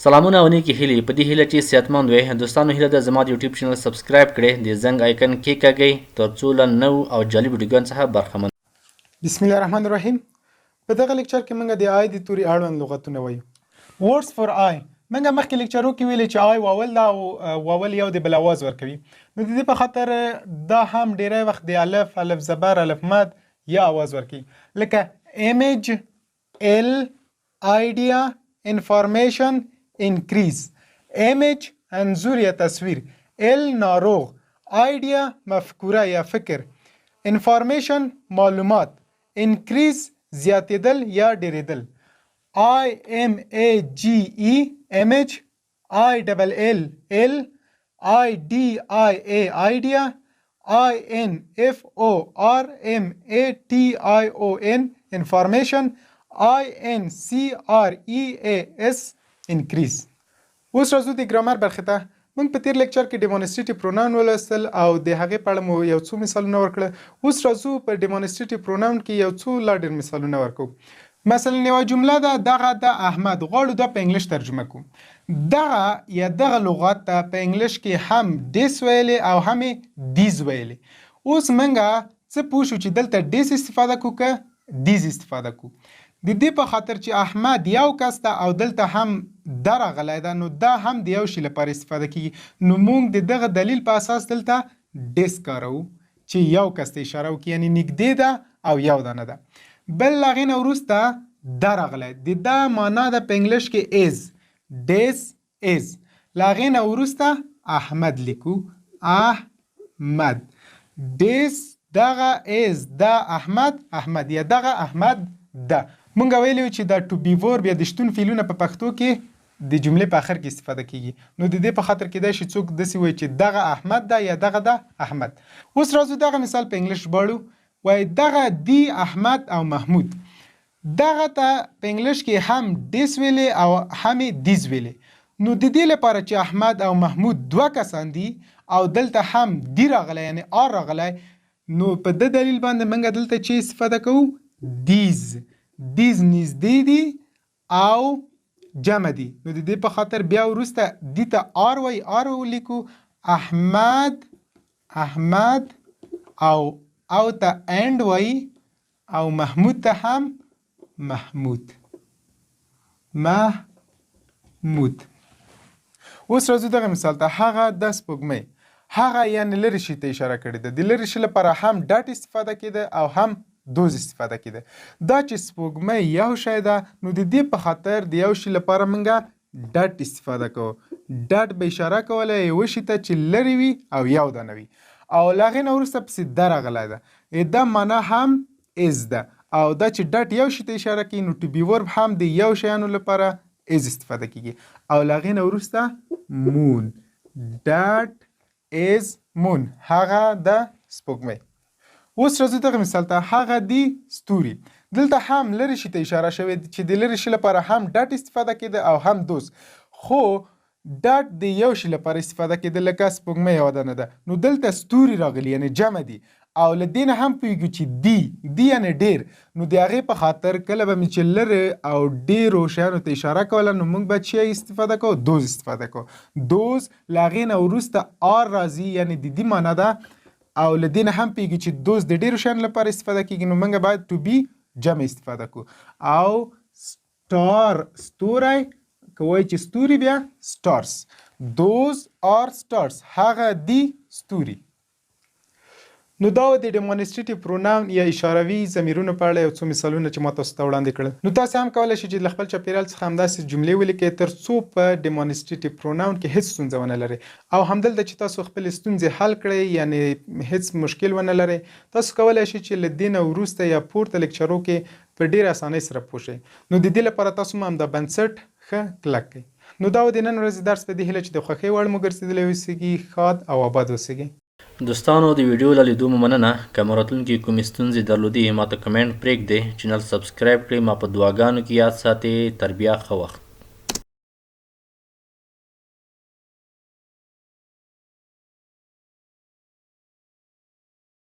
سلامونه او نیکی هیلی په دې هیله چې صحتمند وئ. دوستانو هیله ده زما د یوټیوب چینل سبسکرایب کړئ، د زنګ آیکن کیکاږئ ترڅو له نوو او جالب ویډیوګانو څخه برخمن. بسم الله الرحمن الرحیم په دغه لیکچر کې موږ د آی د توري اړوند لغتونه وایو. Words for I موږ مخکې لیکچرو کې ویلي چې آی واول ده او واول یو د بل اواز ورکوي، نو د دې په خاطر دا هم ډیری وخت د الف، الف زبر، الف مد یا اواز ورکوي، لکه image، ill، idea، information، increase. Image انځور یا تصویر، ill ناروغ، idea مفکوره یا فکر، information معلومات، increase زیاتېدل یا ډېرېدل. I M A G E image، I double L ill، I D I A idea، I N F O R M A T I O N information، I N C R E A S increase. اوس راځو د ګرامر برخې ته. موږ په تیر لیکچر کې ډیمونسټریټیو پروناون ولوستل او د هغې په اړه مو یو څو مثالونه ورکړل. اوس راځو په ډیمونسټریټیو پروناون کې یو څو لا ډیر مثالونه ورکوو. مثلا یوه جمله ده، دغه د احمد، غواړو دا په انګلیش ترجمه کو. دغه یا دغه لغت ته په انګلیش کې هم ډیس ویلې او هم یې دیز ویلې. اوس موږ څه پوه شو چې دلته ډیس استفاده کو که دیز استفاده کو؟ د دې په خاطر چې احمد یو کس ده او دلته هم ده راغلی ده، نو دا هم د یو شي لپاره استفاده کیږي، نو موږ د دغه دلیل په اساس دلته ډیس کاروو چې یو کس ته اشاره وکړي، یعنی نږدې ده او یو دانه ده. بل له هغې نه وروسته ده راغلی، د ده معنا ده په انګلیش کې از، ډیس از. له هغې نه وروسته احمد لیکو، احمد، ډیس دغه از ده احمد، احمد یا دغه احمد ده. مونږ ویلي وو چې دا ټو بي ورب یا د شتون فعلونه په پښتو کې د جملې په اخر کې استفاده کیږي، نو د دې په خاطر کیدای شي څوک داسې وایي چې دغه احمد ده یا دغه ده احمد. اوس راځو دغه مثال په انګلیش ژباړو، وایي دغه دي احمد او محمود. دغه ته په انګلیش کې هم ډیس ویلې او هم یې دیز ویلې، نو د دې لپاره چې احمد او محمود دوه کسان دي او دلته هم دي راغلی یعنی آر راغلی، نو په د دلیل باندې موږ دلته چې استفاده کوو دیز، دیز نږدې دي او جمع دي، نو د دې په خاطر بیا وروسته دي ته آر وایي، آر ولیکو، احمد، احمد او او ته انډ وایي او محمود ته هم محمود، محمود. اوس راځو دغه مثال ته، هغه د سپوږمۍ. هغه یعنی لرې شي ته اشاره کړې ده، د لرې شي لپاره هم ډاټ استفاده کېده او هم دوز استفاده کېده. دا چې سپوږمۍ یو شی ده، نو د دې په خاطر د یو شي لپاره موږ ډاټ استفاده کوو. ډاټ به اشاره کوله یوه شي ته چې لرې وي او یو دانه وي، او له هغې نه وروسته پسې ده راغلی ده، ده معنا هم از ده، او دا چې ډاټ یو شي ته اشاره کوي، نو ټو بي ورب هم د یو شیانو لپاره از استفاده کیږي، او له هغې نه وروسته مون، ډاټ از مون، هغه د سپوږمۍ. اوس راځو دغه مثال ته، هغه دي ستوري. دلته هم لرې شي ته اشاره شوې چې د لرې شي لپاره هم ډاټ استفاده کېده او هم دوز، خو ډاټ د یو شي لپاره استفاده کېده، لکه سپوږمۍ یوه دانه ده، نو دلته ستوري راغلي یعنی جمع دي، او له دې نه هم پوهېږو چې دي، دي یعنی ډېر، نو د هغې په خاطر کله به مې چې لرې او ډېرو شیانو ته اشاره کوله، نو موږ به چې استفاده کوو؟ دوز استفاده کوو. دوز له هغې نه وروسته آر راځي، یعنی د دي معنی ده، او له دې نه هم پوهېږو چې دوز د ډېرو شیانو لپاره استفاده کېږي، نو موږ باید ټو بي جمع استفاده کوو. او سټار ستوری که وایي چې ستوري بیا سټارز، دوز آر سټارز، هغه دي ستوري. نو دا و د ډیمونسټریټیو پروناون یا اشاروي ضمیرونو په اړه یو څو مثالونه چې ما تاسو ته وړاندې کړل. نو تاسو هم کولای شئ چې له خپل چاپیریال څخه همداسې جملې ولیکئ تر څو په ډیمونسټریټیو پروناون کې هیڅ ستونزه ونه لرئ، او همدلته چې تاسو خپلې ستونزې حل کړئ یعنې هیڅ مشکل ونه لرئ، تاسو کولای شئ چې له دې نه وروسته یا پورته لیکچرو کې په ډیره اسانۍ سره پوه شئ. نو د دې لپاره تاسو هم همدا بنسټ ښه کلک کړئ. نو دا و د نن ورځې درس، په دې هیله چې د خوښۍ وړ مو ګرځېدلی اوسیږي. ښاد او آباد اوسیږئ. دوستانو د ویډیو له لیدو مو مننه، که مو راتلونکي کومې ستونزې درلودې ماته کمنټ پریږدئ، چینل سبسکرایب کړئ، ما په دعاګانو کې یاد ساتئ، تر بیا ښه وخت.